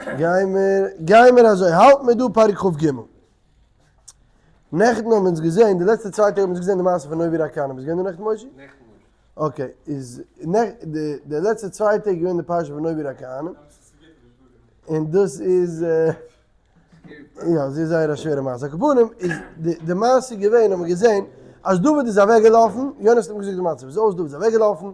גיימער, גיימער אזוי, האלט מיר דא פרק כ"ג. נעכטן האבן אונז געזען, די לעצטע צוויי טעג האבן אונז געזען די מעשה פון נוב עיר הכהנים, ביסט געווען דא נעכטן מושי? נעכטן נישט. okay, איז די די לעצטע צוויי טעג געווען די פרשה פון נוב עיר הכהנים, און דאס איז, יא, ס'איז זייער א שווערע מעשה. על כל פנים, איז די די מעשה געווען, האבן מיר געזען, אז דוד איז אוועקגעלאפן, יונתן האט אים געזאגט די מצב איז אויס, דוד איז אוועקגעלאפן,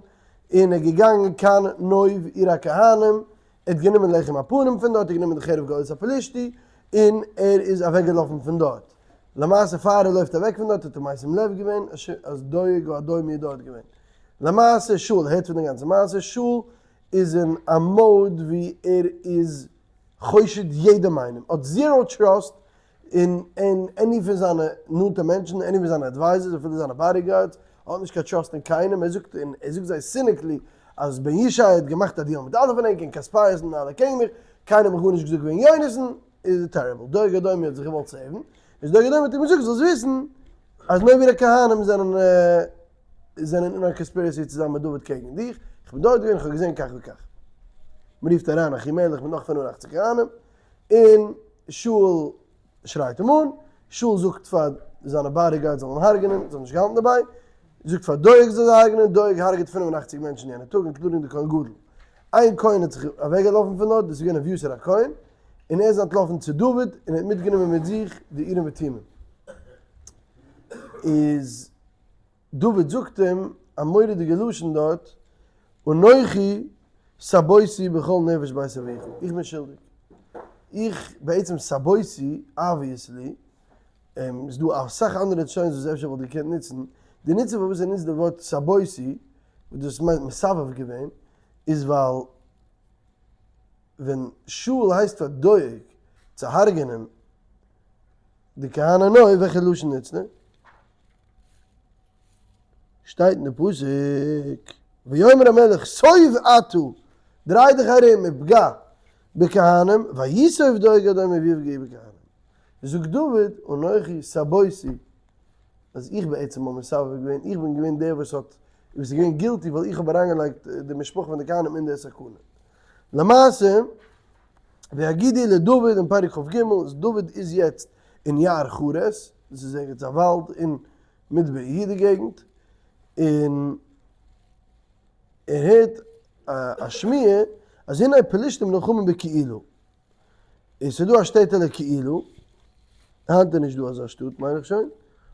און ער איז געגאנגען קיין נוב עיר הכהנים, ער האט גענומען לחם הפנים פון דארט, ער האט גענומען די חרב גלית הפלשתי, און ער איז אוועקגעלאפן פון דארט. למעשה פאר ער לויפט אוועק פון דארט האט ער משים לב געווען אז דואג האדומי איז דארט געווען. למעשה שאול הערט פון די גאנצע מעשה, שאול איז אין א mode ווי ער איז חושד יעדעם איינעם, האט zero trust אין אין any פון זיינע נאנטע מענטשן, any פון זיינע advisors, אפילו זיינע bodyguards, ער האט נישט קיין trust אין קיינעם, ער זאגט און ער זאגט זיי cynically אז בן ישי האט געמאכט א deal מיט אלע פון ענק און conspiracy און אלע קעגן מיך, קיינער האט מיך גארנישט געזאגט וועגן יונתן, איז terrible, דואג האדומי האט זיך געוואלט save ן, איז דואג האדומי האט אים געזאגט זאלסט וויסן אז נוב עיר הכהנים זענען זענען אין א conspiracy צוזאמען מיט דוד קעגן דיך, איך בין דארט געווען איך האב געזען כך וכך. מען רופט אריין אחימלך מיט נאך 85 כהנים, און שאול שרייט אים אן, שאול זאגט פאר זיינע bodyguards זאלן אים הרג'נען, זיי האבן נישט געהאלטן דערביי, זאגט פאר דואג זאל זיי הרג'נען, דואג הרג'עט 85 מענטשן יענע טאג including די כהן גדול. איין כהן האט זיך אוועקגעלאפן פון דארט, דאס איז געווען אביתר הכהן, און ער איז אנטלאפן צו דוד און האט מיטגענומען מיט זיך די אורים ותומים. איז דוד זאגט אים א מורא'דיגע לשון דארט, אנכי סבותי בכל נפש בית אביך, איך בין שולדיג, איך בעצם סבותי obviously, איז דא אסאך אנדערע לשונות וואס אפשר וואלט געקענט נוצן, די נוצן פארוואס ער נוצט די ווארט סבותי, וואס דאס מיינט מסבב געווען, איז ווייל ווען שאול הייסט פאר דואג צו הרג'ענען די כהני נוב, וועלכע לשון נוצט ער? שטייט אין די פסוק, ויאמר המלך סוב אתה, דריי דיך ארום ופגע בכהנים, ויסוב דואג האדומי ויפגע בכהנים. זאגט דוד, אנכי סבותי, אז איך בעצם האב מסבב געווען, איך בין געווען דער וואס האט, וואס איז געווען guilty ווייל איך האב אריינגעלייגט די משפחה פון די כהנים אין די סכנה. למעשה, ויגידו לדוד אין פרק כ"ג, אז דוד איז יעצט אין יער חרת, דאס איז ערגעץ א וואלד אין מדבר יהודה געגנט, און ער הערט א שמועה אז הנה פלשתים נלחמים בקעילה, און ס'איז דא א שטעטעלע קעילה, היינט איז נישט דא אזא שטאט מיין איך שוין,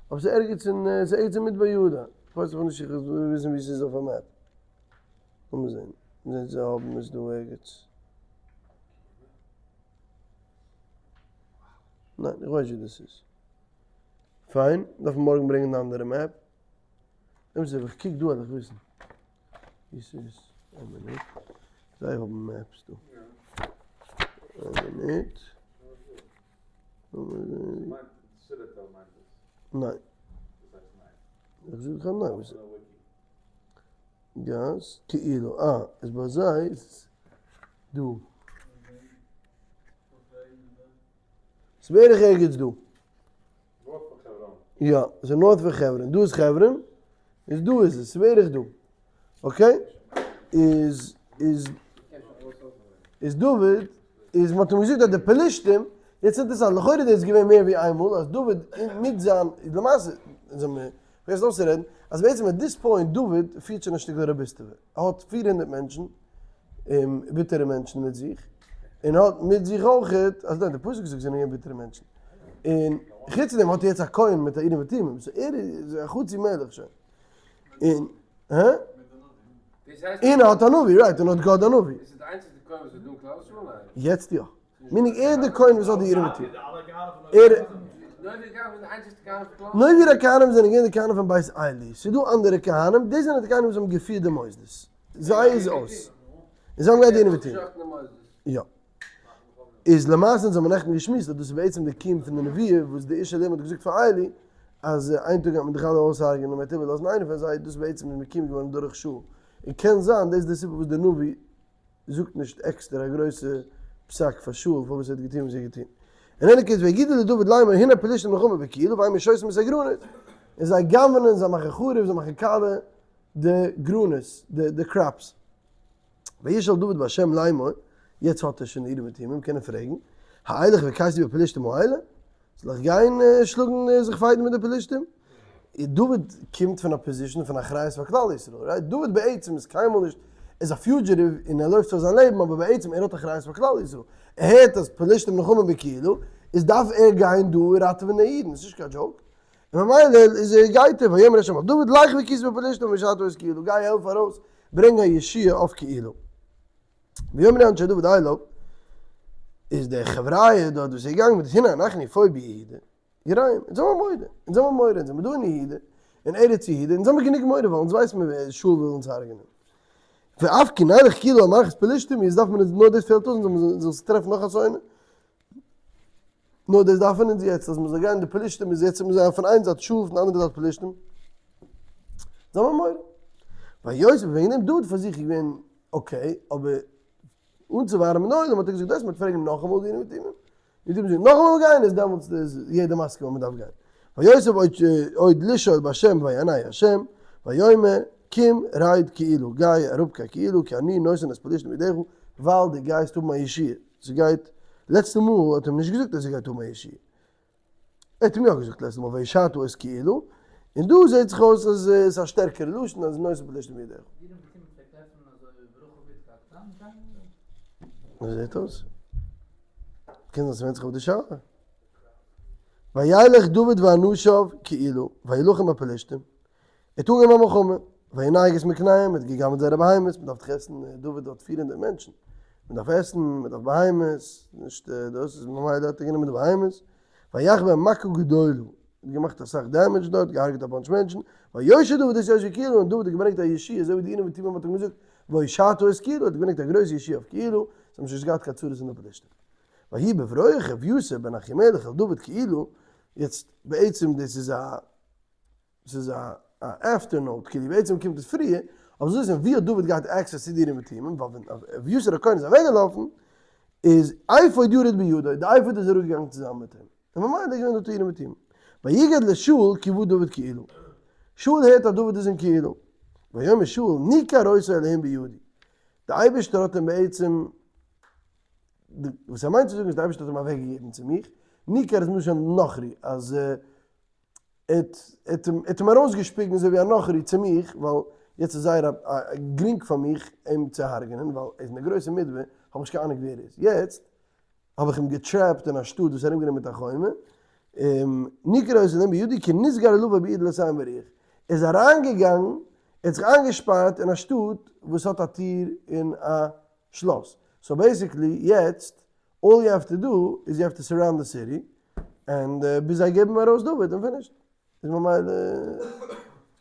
אבער ס'איז ערגעץ אין, ס'איז ערגעץ אין מדבר יהודה, כ'ווייס נאך נישט, איך וויל וויסן וואו ס'איז אויף א map, לאמיר זען, זען זיי האבן עס דא ערגעץ. ניין, איך ווייס נישט ווי דאס איז. פיין, דארף מען מארגן ברענגען די אנדערע map. אמת אויב איך קוק דא וועל איך וויסן ווי ס'איז. איין מינוט. זיי האבן maps דא. איין מינוט. ניין. איך זאג דיך אז ניין. גאס, כאילו, אה, איז ביי זיי איז עס דא. ס'איז בערך ערגעץ דא. north פון חברון. יא, ס'איז north פון חברון. דא איז חברון, איז דא איז עס, ס'איז בערך דא. okay? איז, איז, איז דוד, איז מ'האט אים געזאגט אז די פלישתים, יעצט אינטערעסאנט, לכאורה דאס איז געווען מער ווי איינמאל, אז דוד מיט זיין, למעשה, זענען מיר פארגעסן אויסצורעדן, אז בעצם at this point דוד פירט שוין א שטיקל רביסטעווע, ער האט 400 מענטשן, ביטערע מענטשן מיט זיך, און האט מיט זיך אויכעט, אז ניין, די פסוק זאגט זענען געווען ביטערע מענטשן, און חוץ דעם האט ער יעצט א כהן מיט א אורים ותומים, so ער איז א חצי מלך שוין. און, הא? און ער האט א נביא, right, און האט גד הנביא. יעצט יא. meaning ער איז די כהן וואס האט די אורים ותומים. ער. נוב עיר הכהנים זענען געווען די כהנים פון בית עלי. ס'איז דא אנדערע כהנים, דאס זענען די כהנים וואס האבן געפירט די מוסדות. זיי איז אויס. און זיי האבן געהאט די אורים ותומים. יא. איז למעשה אונז האבן נעכטן געשמועסט אז דאס איז בעצם די קיום פון די נבואה וואס די איש אלהים האט געזאגט פאר עלי אז איין טאג גייט מען דיך אלע אויסהרג'ענען און מען וועט איבערלאזן איינער פון זיי, דאס בעצם איז מקים געווארן דורך שאול. און קען זיין דאס איז די סיבה וואס די נביא זאגט נישט עקסטער א גרויסע פסק פאר שאול פארוואס ער האט געטון וואס ער האט געטון. אין any case ויגידו לדוד לאמר הנה פלשתים נלחמים בקעילה והמה שותים את הגרנות. און זיי גנב'נען, זיי מאכן חרוב, זיי מאכן קאלע די גרנות, די crops. וישאל דוד בהשם לאמר. יעצט האט ער שוין אורים ותומים, קען ער פרעגן, האלך והכיתי בפלשתים האלה? זאל איך גיין שלאגן זיך fight ן מיט די פלשתים? דוד קומט פון א position פון אחריות פאר כלל ישראל, right? דוד בעצם איז קיינמאל נישט, ער איז א fugitive און ער לויפט פאר זיין לעבן, אבער בעצם ער האט אחריות פאר כלל ישראל, ער הערט אז פלשתים נלחמים בקהילה, איז דארף ער גיין דא און ראטעווען די אידן, ס'איז נישט קיין joke, און ממילא איז ער גייט ער, ויאמר ה' אל דוד לך והכית בפלשתים והושעת את קהילה, גיי העלף ארויס, ברענג א ישועה אויף קהילה. ויאמרו אנשי דוד אליו, איז די חבריא דארט וואס איז געגאנגען מיט הנה אנחנו פה ביהודה, יראים, אונז האבן מורא, אונז האבן מורא, אונז זעמיר דא אין יהודה, אין ארץ יהודה, אונז האבן גענוג מורא ווייל אונז ווייסן מיר ווער שאול וויל אונז הרג'נען. ואף כי נלך קהילה על מלכות פלשתים, איז דארף מען אונז, נאר דאס פעלט אויס, אונז זאל זיך טרעפן נאך א שונא. נאר דאס דארף מען אונז יעצט, אז מען זאל גיין די פלשתים, איז יעצט מוז זיין פון איין זייט שאול, פון די אנדערע זייט פלשתים. זיי האבן מורא. ויוסף וועגן דעם דוד פאר זיך איז געווען okay, אבער אנצואווארעמען די עולם האט ער געזאגט דאס, מען וועט פרעגן נאכאמאל די אורים ותומים, מיט דעם זאגן נאכאמאל גיין איז דעמאלטס איז יעדער מסכים אז מען דארף גיין. ויוסף עוד לשאול בהשם ויענהו השם ויאמר קום רד קהילה גיי אראפ קיין קהילה כי אני נותן את פלשתים בידך ווייל דו גייסט האבן א ישועה. ס'גייט, לעצטע מאל האט ער אים נישט געזאגט אז ער גייט האבן א ישועה. ער האט אים יא געזאגט לעצטע מאל והושעת את קהילה, און דא זעט זיך אויס אז עס איז א שטערקערע לשון אז נותן פלשתים בידך. ווי זעט אויס? קען זיין ס'ווענדט זיך אויף די שאלה. וילך דוד ואנשיו קהילה וילחם בפלשתים, ער האט אנגעהויבן א מלחמה, וינהג את מקניהם, ער האט געגנב'ט זייערע בהמות, מ'דארף דאך עסן, דוד האט 400 מענטשן, מ'דארף עסן, מ'דארף בהמות, נישט דאס איז ממילא האט ער גענומען די בהמות, ויך בהם מכה גדולה, ער האט געמאכט אסאך damage דארט, געהארגעט א bunch מענטשן, ויושע דוד את יושבי קהילה, און דוד האט געברענגט א ישועה, אזוי ווי די אורים ותומים האט אים געזאגט, והושעת את קהילה, האט געברענגט א גרויסע ישועה אויף קהילה, זיי האבן שוין נישט געהאט קיין צרות אין די פלשתים. ויהי בברוח אביתר בן אחימלך אל דוד קהילה, יעצט בעצם דאס איז א, ס'איז א after note, כאילו בעצם קומט עס פריער, אבער זאל וויסן ווי האט דוד געהאט access צו די אורים ותומים, ווייל ווען אביתר הכהן איז אוועקגעלאפן, איז אפוד ירד בידו, די אפוד איז אראפגעגאנגען צוזאמען מיט אים, און ממילא איז געווען דארט אורים ותומים. ויגד לשאול כי בא דוד קהילה, שאול הערט אז דוד איז אין קהילה, ויאמר שאול ניקר אותו אלהים בידי, די אייבערשטער האט אים בעצם, וואס ער מיינט צו זאגן איז די אייבערשטער האט אים אוועקגעגעבן צו מיך, ניקר איז מלשון נכרי, אז ער האט אים ארויסגעשפיגן אזוי ווי א נכרי צו מיך, ווייל יעצט איז זייער גרינג פאר מיך אים צו הרג'נען, ווייל ער איז אין די גרויסע מדבר, האב איך נישט קיין אהנונג ווער ער איז. יעצט האב איך אים גע trap ט אין א שטאט וואס איז ארומגענומען מיט א חומה, ניקר אותו אלהים בידי כי נסגר לבוא בעיר דלתים בריח. ער איז אריינגעגאנגען, ער האט זיך איינגעשפארט אין א שטאט וואס האט א טיר און א שלאס. so basically יעצט all you have to do is you have to surround the city and ביז זיי געבן ארויס דוד און finished. איז ממילא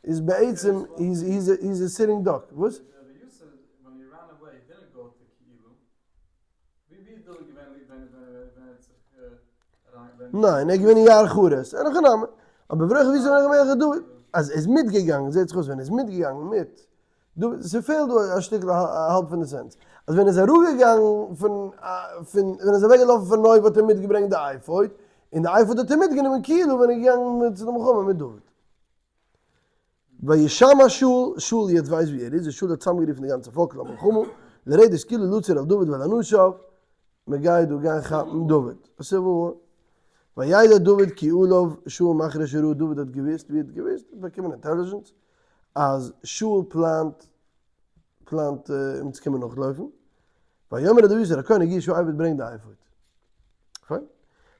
איז בעצם he's a sitting duck. וואס? ניין, ער איז געווען אין יער חורס, אין הכי נמי. אבער ברויך וויסן ווען מלך דוד אז ער איז מיטגעגאנגען, זעט זיך אויס ווען ער איז מיטגעגאנגען מיט דוד, ס'פעלט דא א שטיקל האלב פון די sense, אז ווען ער איז אראפגעגאנגען פון פון ווען ער איז אוועקגעלאפן פון נוב האט ער מיטגעברענגט די אפוד, און די אפוד האט ער מיטגענומען כאילו ווען ער איז געגאנגען צו די מלחמה מיט דוד. וישמע שאול, שאול יעצט ווייסט ווי ער איז, און שאול האט צוזאמגערופן די גאנצע פאלק למלחמה, לרדת קהילה לצור על דוד ועל אנשיו, מען גייט דא גיין כאפן דוד, א civil war. וידע דוד כי עליו שאול מחריש הרעה, דוד האט געוואוסט, ווי האט געוואוסט? האט באקומען intelligence אז שאול פלאנט פלאנט אים צו קומען נאכלויפן, ויאמר אל אביתר הכהן הגיע שעה אפוד ברענג די אפוד. פיין.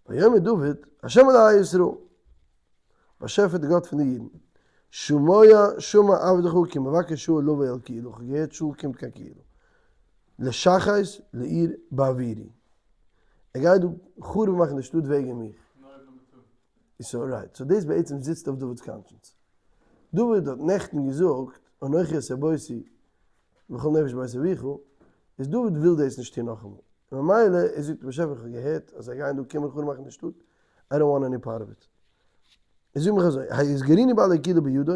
ויאמר דוד, השם אלהי ישראל, באשעפער די גאט פון די אידן, שמוע שמע עבדך כי מבקש שאול לבוא אל קהילה, כ'האב געהערט שאול קומט קיין קהילה, לשחת לעיר בעבורי, ער גייט דא חרוב מאכן די שטאט וועגן מיך. so right, so דאס בעצם זיצט אויף דוד'ס conscience. דוד האט נעכטן געזאגט אנכי הסרבותי וכל נפש בית אביך, איז דוד וויל דאס נישט טון נאכאמאל, און ממילא ער זאגט באשעפער איך האב געהערט אז זיי גייען דא קומען חרוב מאכן די שטאט, I don't want any part of it. איז זאג מיך אזוי, היסגרוני בעלי קהילה בידו?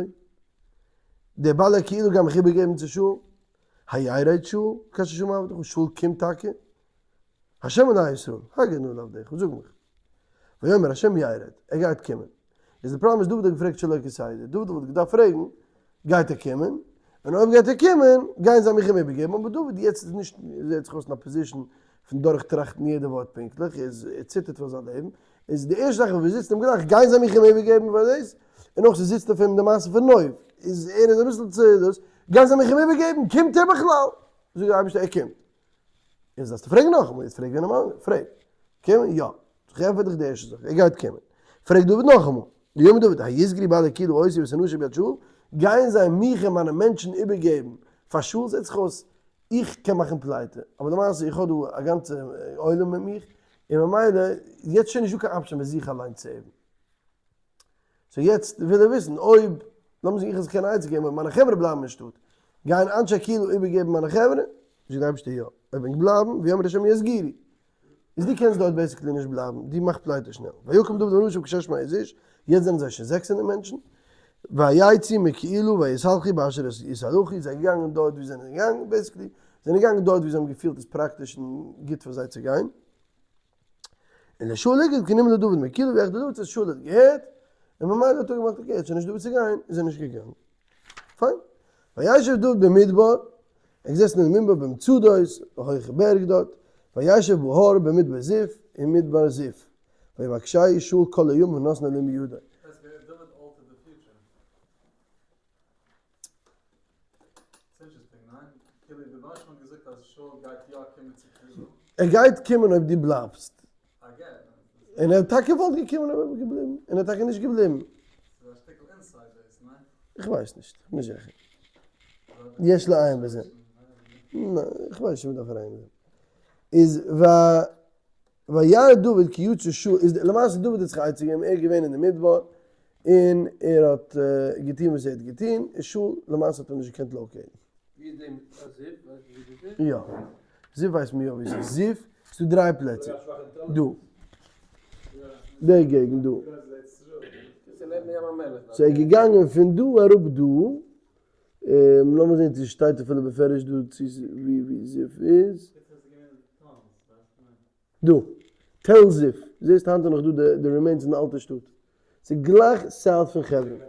דער בעלי קהילה גייט מיך איבערגעבן צו שאול? הירד שאול כאשר שמע עבדך? שאול קומט טאקע? השם אלהי ישראל, הגד נא לעבדך, זאג מיך. ויאמר השם ירד, ער גייט קומען. איז די פראבלעם איז דוד האט געפרעגט שלא כסדר, דוד וואלט געדארפט פרעגן, גייט ער קומען? און אויב גייט ער קומען, גייען זיי מיך אים איבערגעבן, אבער דוד יעצט איז נישט, זעט זיך אויס אין א position. פון דורך טראכטן יעדע ווארט פונקטליך, איז ער ציטערט פאר זיין לעבן, איז די ערשטע זאך וואס זיצט אים גלייך, גייען זיי מיך אים איבערגעבן פאר דאס, און אויך ס'זיצט אויף אים די מעשה פון נוב, איז ער איז אביסל צו דאס, גייען זיי מיך אים איבערגעבן, קומט ער בכלל? זאגט דער אייבערשטער ער קומט. יעצט דארפסטו פרעגן נאכאמאל, יעצט פרעג ווען אמאל, פרעג, קומען? יא. איך ענטפער דיך די ערשטע זאך, ער גייט קומען. פרעגט דוד נאכאמאל, ויאמר דוד, היסגרו בעלי קהילה אותי ואת אנשי ביד שאול, גייען זיי מיך און מיינע מענטשן איבערגעבן פאר שאול? זעט זיך אויס איך קען מאכן פלייטע, אבער למעשה איך האב דא א גאנצע עולם מיט מיך, און ממילא יעצט שוין נישטא קיין option מער זיך אליין צו save ן. so יעצט וויל ער וויסן אויב, לאמיר זאגן איך וועל זיך קענען עצה געבן אויב מיינע חברה בלייבן אין שטאט, גייען אנשי קהילה איבערגעבן מיינע חברה? זאגט דער אייבערשטער יא, אויב ענק בלייבן, ויאמר השם יסגירו. איז דו קענסט דארט basically נישט בלייבן, דו מאך פלייטע שנעל. ויקם דוד ואנשיו כשש מאות איש, יעצט זענען זיי שוין 600 מענטשן, ויצאו מקהילה ויתהלכו באשר יתהלכו, זיי געגאנגען דארט ווי זיי זענען געגאנגען, basically זענען געגאנגען דארט ווי זיי האבן געפילט איז פראקטיש און גוט פאר זיי צו גיין. און לשאול הגיד כי נמלא דוד מקהילה ויחד דוד, אז שאול האט געהערט, און ממילא האט ער געמאכט okay, ער האט שוין נישט דא וואו צו גיין, איז ער נישט געגאנגען. פיין. וישב דוד במדבר, ער איז געזעסן אין מדבר במצודות, די הויכע בערג דארט, וישב בהר במדבר זיף, אין מדבר זיף. ויבקשהו שאול כל היום ונתנו אלקים בידו. ער גייט קומען אויב דו בלייבסט. און ער האט טאקע וואלט געקומען אויב ער וואלט געבליבן, און ער האט טאקע נישט געבליבן. איך ווייס נישט, איך בין נישט זיכער. יש לעיין בזה. ניין, איך ווייס נישט אויב מ'דארף אריין אין דעם. איז ו. וירא דוד כי יצא שאול, איז למעשה דוד האט זיך א עצה געגעבן, ער איז געווען אין די מדבר, און ער האט געטון וואס ער האט געטון, און שאול למעשה האט אים נישט געקענט locate ן. ווי איז דעם זיף? ווייסט ווי דאס איז? יא. זיף ווייסט מען יא ווי ס'איז. זיף, ס'איז דא דריי פלעצער. דא. די געגנט דא. so ער איז געגאנגען פון דא אראפ דא, לאמיר זען צו ס'שטייט אפילו בפירוש דא צו ווי זיף איז. דא. תל זיף. זעסט היינט איז נאך דא די remains פון די אלטע שטאט. ס'איז גלייך south פון חברון.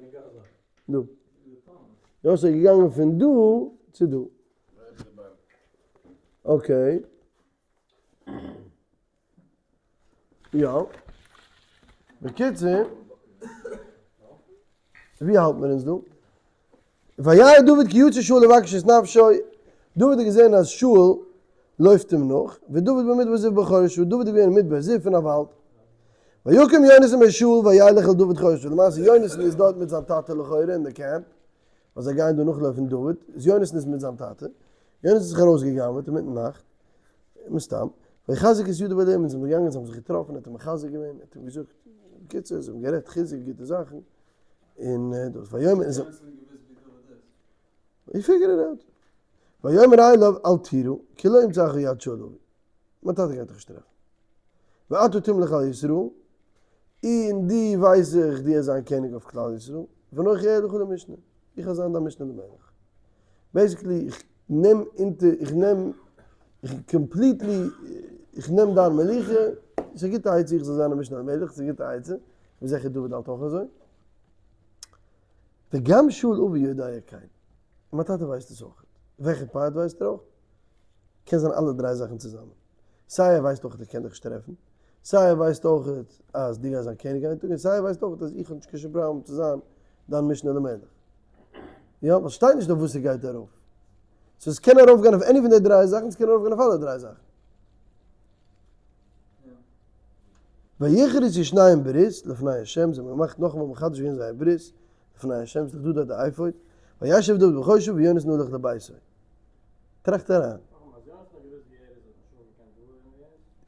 דא. יא ס'איז געגאנגען פון דא צו דא. okay. יא. בקיצור. ווי האלט מיר אונז דא? וירא דוד כי יצא שאול לבקש את נפשו, דוד האט געזען אז שאול לויפט אים נאך, ודוד במדבר זיף בחורשה, דוד איז געווען אין מדבר זיף אין א וואלד. ויקם יונתן בן שאול וילך אל דוד חורשה, למעשה יונתן איז דארט מיט זיין טאטע לכאורה אין די קעמפ, ווייל זיי גייען דא נאכלויפן דוד, איז יונתן איז מיט זיין טאטע, יונתן האט זיך ארויסגע'גנב'עט אינמיטן נאכט, מסתם, ויחזק את ידו בידיהם, און זיי זענען געגאנגען זיי האבן זיך געטראפן, ער האט אים מחזק געווען, ער האט אים געזאגט, בקיצור זיי האבן גערעדט חיזוק גוטע זאכן, און דאס ויאמר איז he figured it out. ויאמר אליו אל תירא כי לא ימצאך יד שאול אבי. מיין טאטע גייט דיך נישט טרעפן. ואתה תמלוך על ישראל, און דו ווייס איך דו וועסט זיין קעניג אויף כלל ישראל, ואנכי אהיה לך למשנה, איך וועל זיין דיין משנה למלך. basically איך נעם אונטער, איך נעם, איך completely, איך נעם דיין מלוכה, ס'איז א גוטע עצה איך זאל זיין א משנה למלך, ס'איז א גוטע עצה, כ'בין זיכער דוד האלט אויך אזוי. וגם שאול אבי יודע כן. און מיין טאטע ווייסט עס אויך. וועלכע part ווייסט ער אויך? קען זיין אלע דריי זאכן צוזאמען. סיי ער ווייסט אויך אז ער קען דיך נישט טרעפן, סיי ער ווייסט אויך אז דו גייסט זיין קעניג איין טאג, און סיי ער ווייסט אויך אז איך האב נישט קיין שום פראבלעם צו זיין דיין משנה למלך. יא, ווייל ס'שטייט נישט אויף וואס ס'גייט ארויף. so עס קען ארויפגיין אויף any פון די דריי זאכן, עס קען ארויפגיין אויף אלע דריי זאכן. ויכרתו שניהם ברית לפני ה', זיי האבן געמאכט נאכאמאל מחדש געווען זייער ברית לפני ה', ס'איז דאך דא דארט די אפוד, וישב דוד בחורשה ויונתן הלך לביתו. טראכט אריין.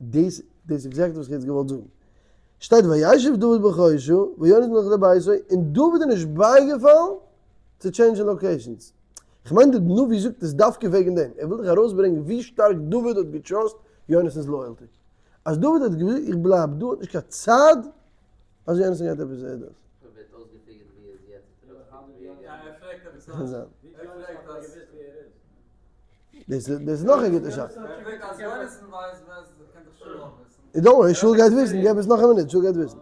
דאס איז exactly וואס איך האב יעצט געוואלט זאגן. שטייט וישב דוד בחורשה ויונתן הלך לביתו, און דוד איז נישט בייגעפאלן צו change ן locations. כ'מיין די נביא זאגט עס דווקא וועגן דעם, ער וויל דיך ארויסברענגען ווי שטארק דוד האט גע trust יונתן'ס loyalty. אז דוד האט געזאגט איך בלייב דא האט נישט קיין צד אז יונתן גייט עפעס דאס. קען זיין. דאס איז נאך א גוטע שאלה. don't worry, שאול גייט וויסן, געב עס נאך א מינוט, שאול גייט וויסן.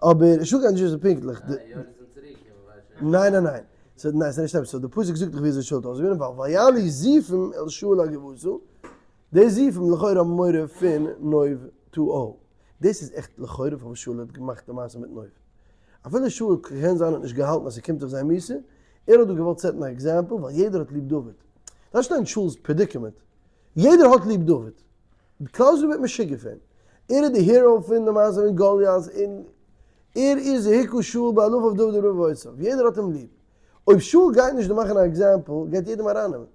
אבער שאול גייט נישט וויסן פונקטליך. ניין ניין ניין. ניין ס'איז נישט אמת. so די פסוק זאגט דאך ווי אזוי שאול האט אויסגעזען, ווייל ויעלו זיפים אל שאול הגבעתה. די זיפים לכאורה האבן מורא פון נוב 2-0. דאס איז עכט לכאורה פארוואס שאול האט געמאכט די מעשה מיט נוב. אפילו שאול קען זיין האט נישט געהאלטן אז ס'קומט זיך זיי מיתה, ער האט דא געוואלט set ן א example ווייל יעדער האט ליב דוד. דארפסט שטיין שאול'ס predicament. יעדער האט ליב דוד. כלל ישראל ווערט משוגע פון אים. ער איז די hero פון די מעשה פון גוליית און ער איז היכו שאול באלפיו דוד ברבבותיו. יעדער האט אים ליב. אויב שאול גייט נישט דא מאכן א example גייט יעדער אים ארייננעמען.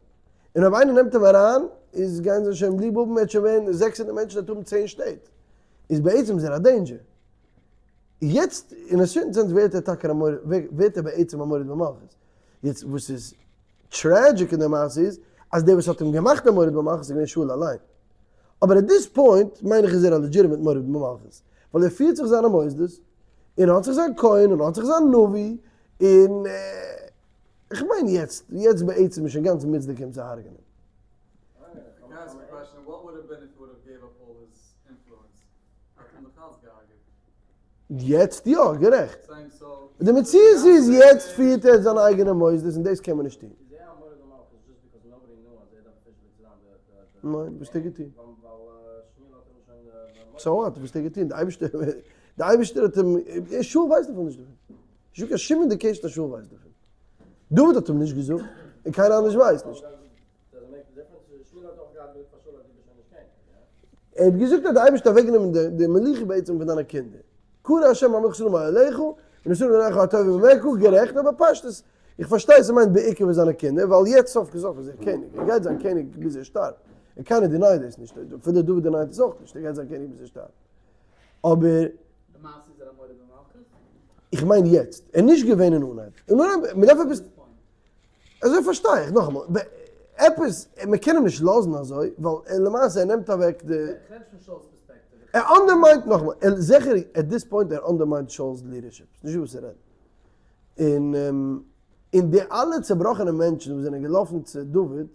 און אויב איינער נעמט אים אריין איז גייען זיי שוין ליב האבן ער האט שוין ווען 600 מענטשן ער האט האבן צען שטעט. איז בעצם איז ער א danger. יעצט אין א certain sense ווערט ער טאקע א מורד, ווערט ער בעצם א מורד במלכות. יעצט וואס איז tragic אין די מעשה איז אז דער וואס האט אים געמאכט א מורד במלכות איז געווען שאול אליין. אבער at this point מיין איך איז ער א legitimate מורד במלכות. ווייל ער פירט זיך זיינע מוסדות, און האט זיך זיין כהן, און האט זיך זיין נביא, און איך מיין יעצט, יעצט בעצם איז שוין גאנץ מוצדק אים צו הרג'נען. יעצט יא, גערעכט. די מציאות איז יעצט פירט ער זיינע אייגענע מוסדות און דאס קען מען נישט טון. ניין, וואס האט ער געטון? so what, וואס האט ער געטון? די אייבערשטער, די אייבערשטער האט אים, שאול ווייסט דערפון נישט דערפון. נישטא קיין שום indication אז שאול ווייסט דערפון. דוד האט אים נישט געזאגט, און קיינער אנדערש ווייסט נישט. ער האט געזאגט אז די אייבערשטער האט אוועקגענומען די מלוכה בעצם פון דיינע קינדער. קרא השם המלכות שלום עליך, ונשאו לעיניך הטובים ממך, גערעכט, אבער פשטות, איך פארשטיי ס'מיינט בעיקר פאר זיינע קינדער, ווייל יעצט סוף כל סוף איז ער קעניג, ער גייט זיין קעניג ביז ער שטארבט, און קיינער deny ט דאס נישט, אפילו דוד deny ט עס אויך נישט, ער גייט זיין קעניג ביז ער שטארבט. אבער. למעשה איז ער א מורד במלכות? איך מיין יעצט, ער איז נישט געווען אין אנהייב, אין אנהייב, מ'דארף עפעס, אזוי פארשטיי איך, נאכאמאל, עפעס, מ'קען אים נישט לאזן אזוי, ווייל למעשה ער נעמט אוועק די. איך רעד נישט פון שאול'ס פערספעקטיוו. ער undermine ט, נאכאמאל, ער זיכער at this point ער undermine ט שאול'ס leadership, ס'נישט דא וואס צו רעדן. און און די אלע צעבראכענע מענטשן וואס זענען געלאפן צו דוד,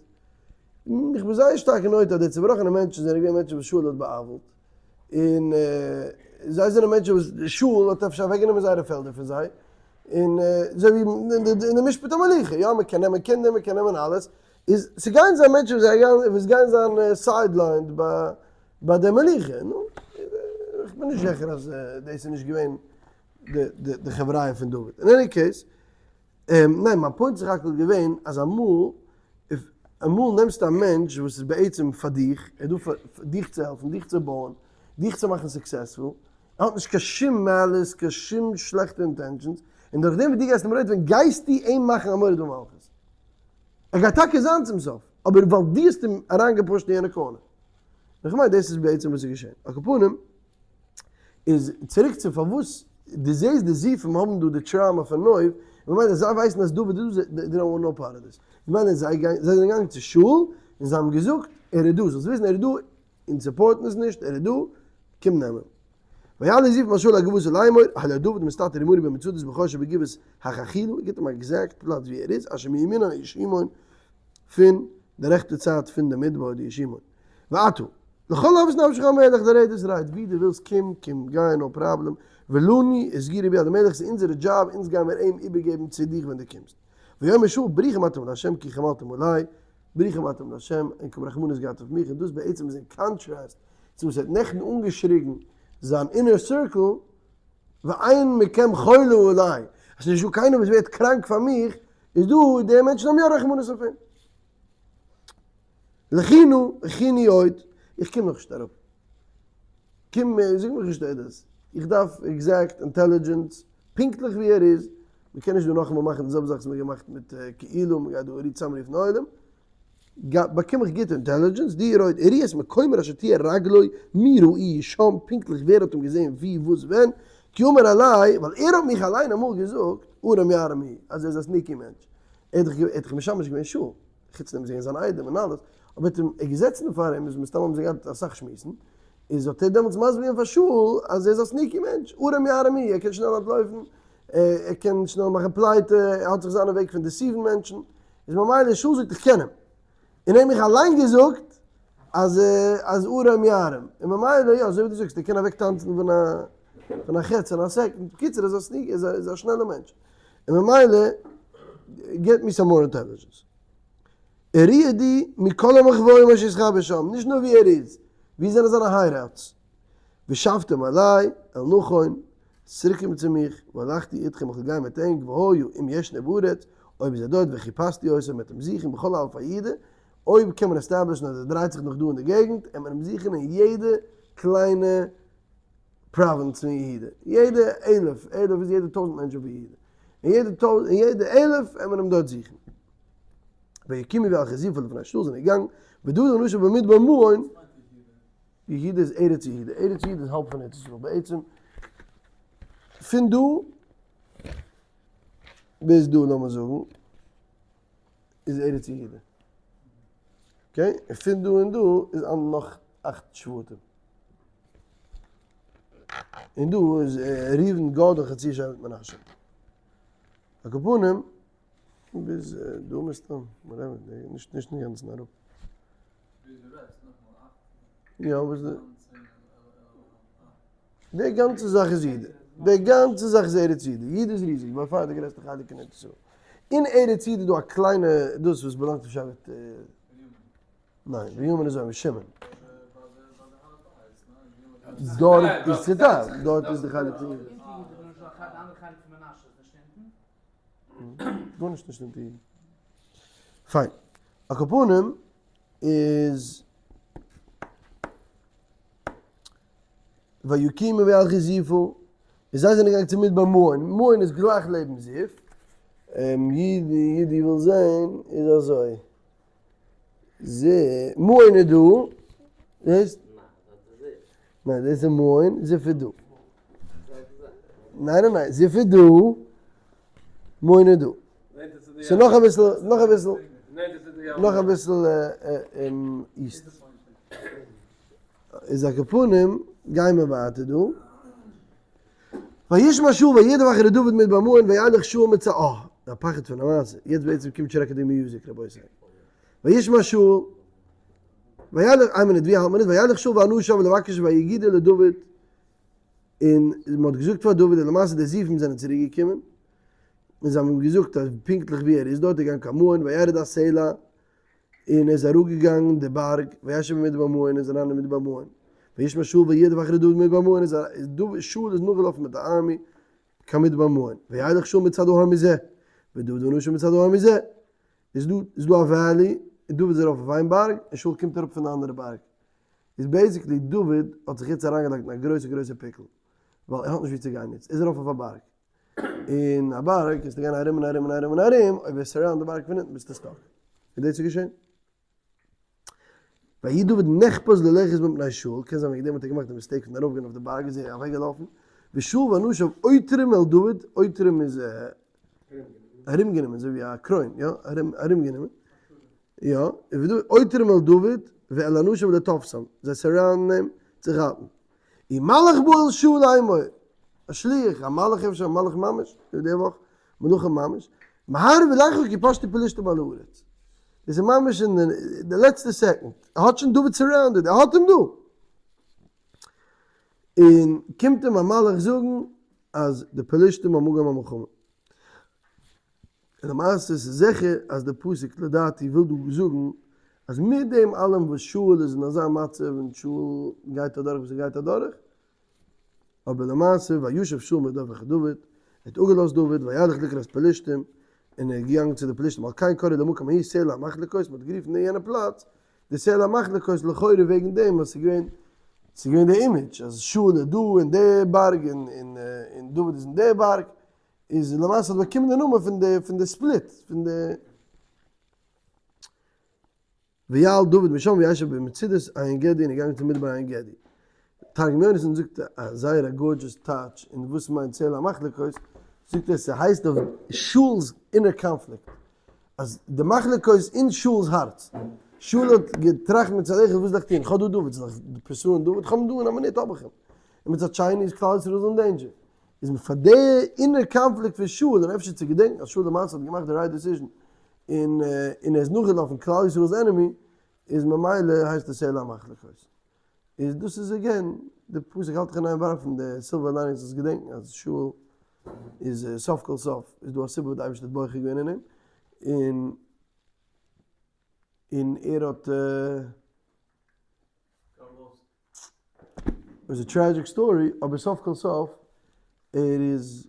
איך בין זייער שטארק נוטה אז די צעבראכענע מענטשן זענען געווען מענטשן וואס שאול האט בא'עוול'ט, און זיי זענען מענטשן וואס שאול האט אפשר אוועקגענומען זייערע פעלדער פון זיי, און אזוי ווי אין די משפט המלוכה, יא מען קען נעמען קינדער, מען קען נעמען אלעס, איז ס'גייען זיין מענטשן וואס גייען זיין sidelined ביי די מלוכה, נו, איך בין נישט זיכער אז דאס איז נישט געווען די חבריא פון דוד. אין any case, ניין מיין point סך הכל געווען אז אמאל, אמאל נעמסטו א מענטש וואס איז בעצם פאר דיך, ער איז דא פאר דיך צו העלפן, דיך צו בויען, דיך צו מאכן successful, ער האט נישט קיין שום מעלות, קיין שום שלעכטע intentions, און דורך דעם וואס דו גייסט אים רודפ'ן גייסטו אים מאכן א מורד במלכות. ער גייט טאקע זיין צום סוף, אבער ווייל דו האסט אים אריינגע push ט אין יענע corner. איך מיין דאס איז בעצם וואס איז געשען. על כל פנים, איז צוריק צו פארוואס דו זעסט די זיפים האבן דא די trauma פון נוב, ממילא זיי ווייסן אז דוד איז דא, they don't want no part of this. ממילא זיי גייען, זיי זענען געגאנגען צו שאול און זיי האבן געזאגט, ער איז דא, זאלסט וויסן ער איז דא, אונז support ן עס נישט, ער איז דא, קום נעמען. ויעלו זיפים אל שאול אל גבעתה לאמור, הלא דוד מסתתר עמנו במצודות בחור שבגבעת החכילה, ער גיבט אים א exact פלאץ ווי ער איז, אשר מימין הישימון, פון די רעכטע צייט פון די מדבר די ישימון. ועתה, לכל אוות נפשך המלך די רעדעס רייד ווי דו ווילסט קום, קום גיי no problem, ולנו הסגירו ביד המלך ס'איז אונזערע דזשאב אונז גיימער אים איבערגעבן צו דיך ווען דו קומסט. ויאמר שאול ברוכים אתם לה' כי חמלתם עלי, ברוכים אתם לה' און כ'האב רחמנות געהאט אויף מיך און דאס בעצם איז אין contrast צו וואס ער האט נעכטן אנגעשריגן זיין inner circle ואין מכם חולה עלי, אז ס'איז נישטא קיינער וואס ווערט קראנק פאר מיך, איז דא די מענטשן האבן יא רחמנות אויף אים. לכי נא, הכיני עוד, איך קום נאכנישט אראפ. קום זאג מיך נישט עדות. איך דארף exact intelligence, פונקטליך ווי ער איז, מען קען נישט דא נאכאמאל מאכן די זעלבע זאך וואס מען האט געמאכט מיט כאילו, מען גייט דא צוזאמרופן עולם. באקום איך גוטע intelligence, די רויט עריעס מקומר אשר תהיה רגלו מי ראי שם, פונקטליך ווער האט אים געזען ווי וואס ווען, כי אמר אלי, ווייל ער האט מיך אליין אמאל געזאגט, ערום יערם הוא, אז ער איז א sneaky מענטש. ער האט דאך משמש געווען שאול. חוץ דעם איז ער געווען זיין איידעם און אלעס, אבער האט אים ער געזעצן פאר אים, איז מסתם האבן זיי געהאט אסאך שמועסן, איז האט ער דעמאלטס מסביר געווען פאר שאול אז ער איז א sneaky מענטש, ערום יערם הוא, ער קען שנעל אנטלויפן, ער קען שנעל מאכן פלייטע, ער האט זיך זיינע וועג פון deceive ן מענטשן, איז ממילא שאול זאגט איך קען אים, און ער האט מיך אליין געזאגט אז אז ערום יערם, און ממילא יא אזוי ווי דו זאגסט ער קען אוועק טאנצן פון א פון א חץ אין א second, בקיצור ער איז א sneaky ער איז א שנעלע מענטש. און ממילא get me some more intelligence. וראי מכל המחבואים אשר יתחבא שם, נישט נאר ווי ער איז, ווי זענען זיינע hideouts? ושבתם אלי, אל נכון, צוריקקומען צו מיך, והלכתי אתכם איך וועל גיין מיט ענק, והיה אם ישנו בארץ, אויב איז ער דארט וחיפשתי אותו מ'וועט אים זוכן בכל אלפי יהודה, אויב קען מען establish ן אז ער דרייט זיך נאך דא אין די געגנט, וועט מען אים זוכן אין יעדע קליינע province פון יהודה, יעדע אלף, אלף איז יעדע טויזנט מענטשן פון יהודה, אין יעדע טויזנט, אין יעדע אלף וועט מען אים דארט זוכן. ויקומו וילכו זיפה לפני שאול זענען געגאנגען, ודוד ואנשיו במדבר מעון, יהודה איז ארץ יהודה, ארץ יהודה איז האלב פון ארץ ישראל, בעצם פון דא ביז דא לאמיר זאגן איז ארץ יהודה, okay, און פון דא און דא איז נאך אכט שבטים, און דא איז ראובן גד און חצי שבט מנשה, על כל פנים ביז דא מסתם, whatever, נישט נישט אינגאנצן אראפ. יא וואס די. די גאנצע זאך איז יהודה. די גאנצע זאך איז ארץ יהודה. יהודה איז ריזיג, by far די גרעסטע חלק אין ארץ ישראל. אין ארץ יהודה איז דא א קליינע דאס וואס באלאנגט צו שבט. ניין, בנימין איז אויך שמעון. דארט איז צוטיילט, דארט איז די חלק פון יהודה. גארנישט נישט אונטער יהודה. פיין. על כל פנים איז ויקומו וילכו זיפה, און זיי זענען געגאנגען צו מדבר מעון, מעון איז גלייך לעבן זיף, ידי ידי וויל זען איז אזוי, מעון איז דא, זעסט? ניין דאס איז מעון, זיף איז דא. ניין ניין ניין, זיף איז דא, מעון איז דא. ס'איז נאך אביסל, נאך אביסל, נאך אביסל east. איז על כל פנים, גייען מיר ווייטער דא. וישמע שאול וירדוף אחרי דוד מדבר מעון וילך שאול מצ א. א פחד פון א מעשה. יעצט בעצם קומט שרעקעדיג music רבותי. וישמע שאול וילך, איין מינוט ווי האלט מען איז, וילך שאול ואנשיו לבקש ויגידו לדוד, און מען האט געזאגט פאר דוד און למעשה די זיפים זענען צוריק געקומען, און זיי האבן אים געזאגט אז פונקטליך ווי ער איז דארט, ער איז געגאנגען קיין מעון, וירד הסלע, און ער איז אראפגעגאנגען די בארג, וישב במדבר מעון, און איז אריין אין מדבר מעון, וישמע שאול וירדוף אחרי דוד מדבר מעון, איז דוד, שאול איז נאכגעלאפן מיט די army קיין מדבר מעון, וילך שאול מצד ההר מזה, ודוד ואנשיו מצד ההר מזה, איז דא איז דא א valley, און דוד איז ארויף אויף איין בארג, און שאול קומט אראפ פון די אנדערע בארג. איז basically דוד האט זיך יעצט אריינגעלייגט אין א גרויסע גרויסע פיקל, ווייל ער האט נישט ווי צו גיין יעצט, ער איז ארויף אויף א בארג, און א בארג קענסטו גיין ארום און ארום און ארום און ארום, אויב ווערסט surround די בארג פון אונטן ביסטו stuck. און דאס איז געשען. ויהי דוד נחפז ללכת מפני שאול, קען זיין וועגן דעם האט ער געמאכט די mistake פון ארויפגיין אויף די בארג איז ער אוועקגעלאפן, ושאול ואנשיו עוטרים אל דוד, עוטרים איז ארומגענומען אזוי ווי א קרוין, יא, ארומגענומען, יא, עוטרים אל דוד ואל אנשיו לתפשם, זיי surround ן אים צו כאפן. ומלאך בא אל שאול לאמור, א שליח, א מלאך אפשר, א מלאך ממש, ווי די וואך, מלאכים ממש, מהרה ולכה כי פשטו פלשתים על הארץ. דאס איז ממש אין די לעצטע second, ער האט שוין דוד surrounded, ער האט אים דא. און קומט אים א מלאך זאגן אז די פלשתים האבן אנגעהויבן א מלחמה. און למעשה איז זיכער אז די פסוק לדעתי וויל דא זאגן אז מיט דעם אלעם וואס שאול איז אין אזא מצב און שאול גייט אדורך וואס ער גייט אדורך, אבער למעשה וישב שאול מרדוף אחרי דוד, ער האט אפגעלאזט דוד וילך לקראת פלשתים, און ער איז געגאנגען צו די פלשתים, על כן קראו למקום ההוא סלע המחלקות, מען האט גערופן יענע פלאץ די סלע המחלקות לכאורה וועגן דעם אז ס'איז געווען ס'איז געווען די image אז שאול איז דא אין די בארג און און דוד איז אין די בארג, איז למעשה האט באקומען די נאמען פון די פון די split פון די ויעל דוד משם וישב במצודות עין גדי און איז געגאנגען צום מדבר עין גדי. תרגום יונתן זאגט א זייער א gorgeous טייטש אין וואס מיינט סלע המחלקות, זאגט ער ס'הייסט אויף שאול'ס inner conflict, אז די מחלקות אין שאול'ס הארץ, שאול האט געטראכט מצד אחד וואס זאל איך טון, כ'האב דא דוד, זאל איך pursue ען דוד, כ'האב אים דא אין א מינוט האב איך אים, און מצד שני איז כלל ישראל אין danger, איז מען פאר די inner conflict פון שאול, און אפשר צו געדענקן אז שאול למעשה האט געמאכט די right decision, און און ער איז נאכגעלאפן כלל ישראל'ס enemy, איז ממילא הייסט עס סלע המחלקות. איז דאס איז again, די פסוק האלט איך אין איין ווארפן די silver linings זאלסט געדענקן אז שאול איז סוף כל סוף איז דא א סיבה וואס די אייבערשטער האט בוחר געווען אין אים, און. און ער האט, it was a tragic story, אבער סוף כל סוף ער איז,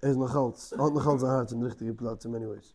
ער איז נאכאלץ, האט נאכאלץ זיין הארץ אין די ריכטיגע פלאץ in many ways.